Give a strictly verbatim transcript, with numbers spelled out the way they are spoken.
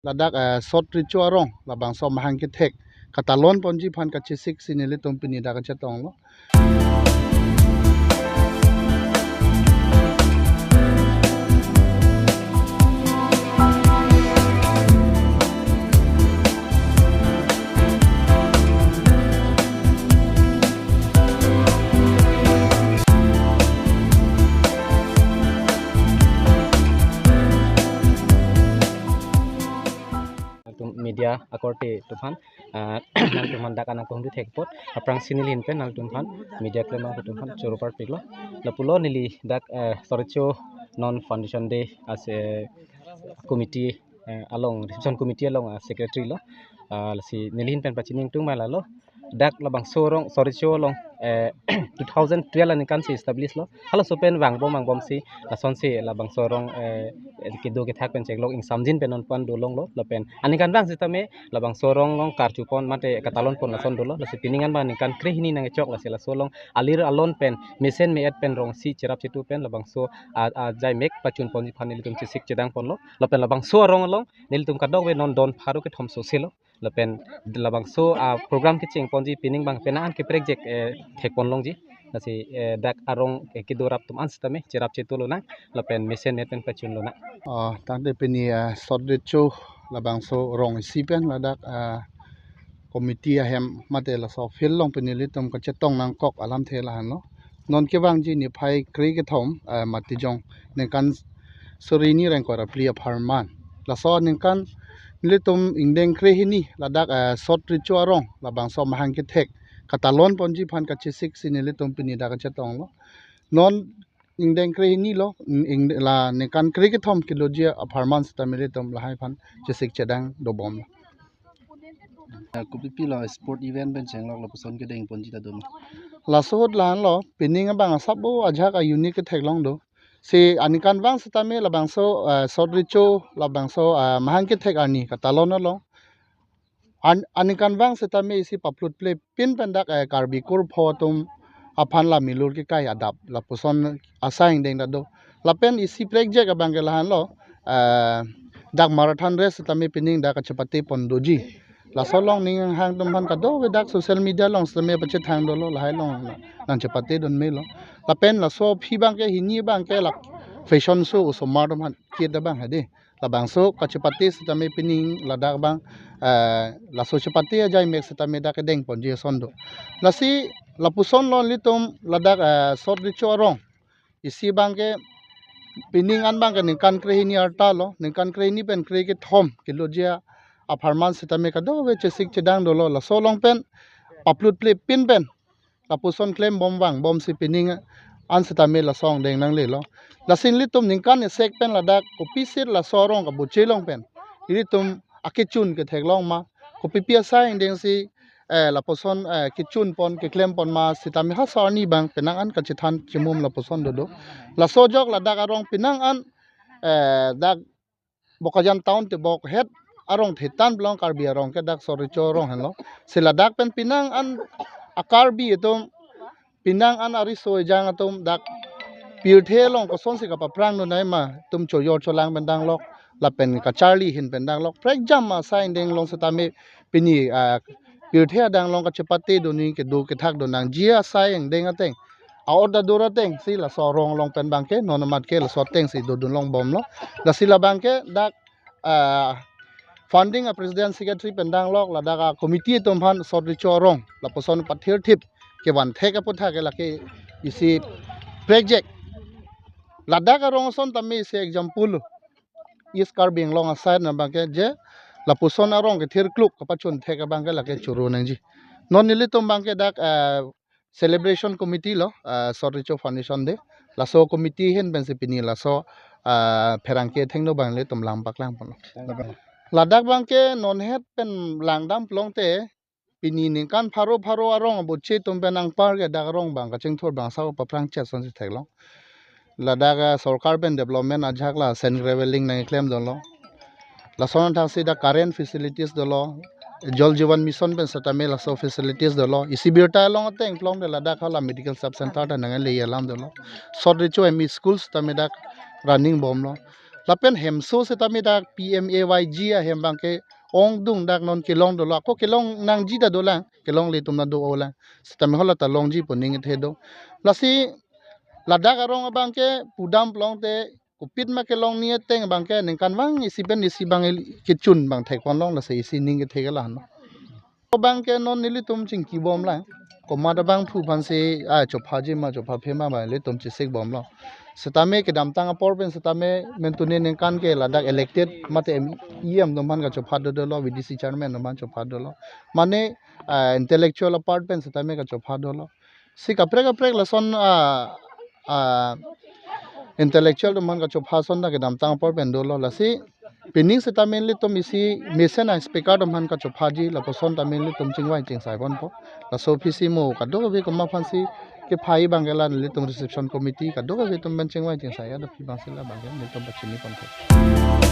ladak, eh, Sot Recho arong labangso amahang kethek katalon ponji aphan kachesik si nelitum pini dak kachetonglo. Nangtum media akorte atum aphan, ah, nangtum aphan dak anang kong du thek apot, aphrangsi neli ahin pen nangtum aphan, media klem atum aphan choro parpiklo. Lapulo neli dak, eh, Sot Recho non foundation day as a committee, eh, along, reception committee along, ah, secretary lo. Ah, lasi neli ahin pen pachini ingtung ma lalo. Dak labangso arong, Sot Recho along, eh, two thousand twelve aningkan si establish lo. Halaso pen vangbom vangbomsi, lasonsi labangso arong, eh, kedo kethak pen cheklok ingsamjin pen non pan dolonglo, lapen aningkanvang sitame labangso arong along karchupon mate katalonpon lason dolo. Lasi pining an abang ningkan krehini nangkechok, lasi laso along alir alon pen mesen me-et pen rong isi cherap chetu pen labangso a, ajaimek pachunponji aphan nelitum chesik chedangponlo. Lapen labangso arong along nelitum kadokave non don pharo kethom sose lo. Lapen labangso a program kechengponji pining abang penang an kaprek jek, eh, thekpon longji. Lasi, eh, dak arong, eh, kedo rap atum an sitame cherap chetu lonang, lapen mesen me-et pen pachun lonang. Ah, tangte pini, eh, Sot Recho labangso arong isi pen ladak, ah, committee ahem mate laso field along pini nelitum kachetong nangkok alamthe lahenlo. Non kevangji niphai kre kethom, eh, Matijong, ningkan suri hini ra ingkoi ra phli apharman. Laso aningkan nelitum ingdeng krehini ladak, eh, Sot Recho arong labangso amahang kethek katalon ponji aphan kachesik si nelitum pini dak kachetonglo. Non ingdeng krehini lo, ing, la ningkan kre kethom keloji apharman sitame nelitum lahai aphan chesik chedang dobomlo. Eh, kopipi lo sport event pen chenglok lapuson kedengponji ta doma? Laso ahut lahenlo, pining abang asap bo ajahak a unique kethek long do. Si aningkanvang sitame labangso, eh, Sot Recho labangso, eh, amahang kethek arni katalon along. An, aningkanvang sitame isi paplutple pin pen dak, eh, Karbi kurpho atum aphan la milur kekai adap lapuson asai ingdeng ta do. Lapen isi prekjak abang ke lahenlo, eh, dak marathon race sitame pining dak kachepatepon doji. Laso along ning hang atum aphan kadokave dak social media along sitame pachethang dolo, lahai along nangchepatedun melo. Lapen laso aphi abang ke hini abang ke lak fashion show osomar atum aphan kit abang hadi. Labangso kachepate sitame pining ladak abang, eh, laso chepate ajaimek sitame dak kedengponji ason do. Lasi lapuson lo nelitum ladak, eh, Sot Recho arong isi abang ke pining an abang ke ningkan krehini arta lo, ningkan krehini pen kre kethom keloji apharman sitame kadokave chesik chedang dolo. Laso along pen paplutple pin pen lapuson klembom vangbomsi pining an sitame laso angdeng nanglelo. Lasi nelitum ningkan isi pen ladak kopisir laso arong kaboche along pen nelitum akechun ketheklong ma, kopipi asai angdengsi, eh, lapuson, eh, kechunpon keklempon ma sitame ha sarni abang penang an kachethan chimum lapuson dodo. Laso ajok ladak arong penang an, eh, dak Bokajan town te bok het arong thetan plong Karbi arong ke dak Sot Recho arong henlo. Si ladak pen penang an a Karbi atum, penang an ariso ejang atum dak pirthe along kosonsi kapaprang nunai ma atum choyor cholang pen danglok lapen kacharli ahin pen danglok. Prekjam asai ingdeng along sitame pini, ah, pirthe adang along kachepatedunji kedo kethak do nangji asai ingdeng ateng, a-order dur atengsi laso arong along pen abang ke non amat ke laso atengsi dodun longbomlo. Lasi labang ke dak, ah, founding a president secretary pen danglok ladak a committee atum aphan Sot Recho arong lapuson pathirthip kevan thek aputhak ke lake isi prekjak. Ladak arong ason tame isi example East Karbi Anglong aside na abang ke je lapuson arong kethirkluk kapachun thek abang ke lake choro nangji. Non nelitum abang ke dak, eh, celebration committee lo, eh, Sot Recho Foundation Day. Laso committee ahin pensi pini laso, eh, pherangke athengno abang nelitum lam paklangponlo. Ladak abang ke non het pen langdam plong te pini ningkan pharo pharo arong aboche atum pen anpar ke dak arong abang kachingthur abang asap paprang chet asonsi theklong. Ladak, eh, sorkar pen development ajahak la sand graveling nangklemdunlo. Lason athaksi dak current facilities dolo. Jal Jeevan Mission pen setame laso facilities dolo. Isi birta along ateng plong de ladak hala medical sub center ta nangli alam dolo. Sot Recho M E schools tame dak running bomlo. Lapen hemso setame dak P M A Y G ahem abangke ongdung dak non kelong dolo, ako kelong nangji ta dolang, kelongle atum ta do-olang. Setame hala ta longji pu ning kethe do. Lasi ladak arong abangke pudam plong te kopit ma kelong ni ateng abangke ningkan vang isi pen isi abang el-, kechun abang thekponlong, lasi isi ning kethe ke lahenlo. Abangke non nelitum chingki bomlang. Komat abangphu aphansi, ah, chophaji ma chopha phe ma abang nelitum chesik bomlo. Setame kedamtang apor pen setame mentune ningkan ke ladak elected mate M E M atum aphan kachopha do dolo, V D C chairman atum aphan chopha dolo. Mane, ah, intellectual apart pen setame kachopha dolo. Si kaprek kaprek lason, ah, ah, intellectual atum aphan kachopha ason ta kedamtang apor pen dolo, lasi pining setame nelitum isi mesen a-speaker atum aphan kachophaji lapuson tame nelitum chingvai chingsai ponpo. Laso aphi si mo kadokave komat aphansi kephai abangke la nelitum reception committee kadokave atum pen chingvai chingsai adap abangsi la abangke nelitum pachini ponpo.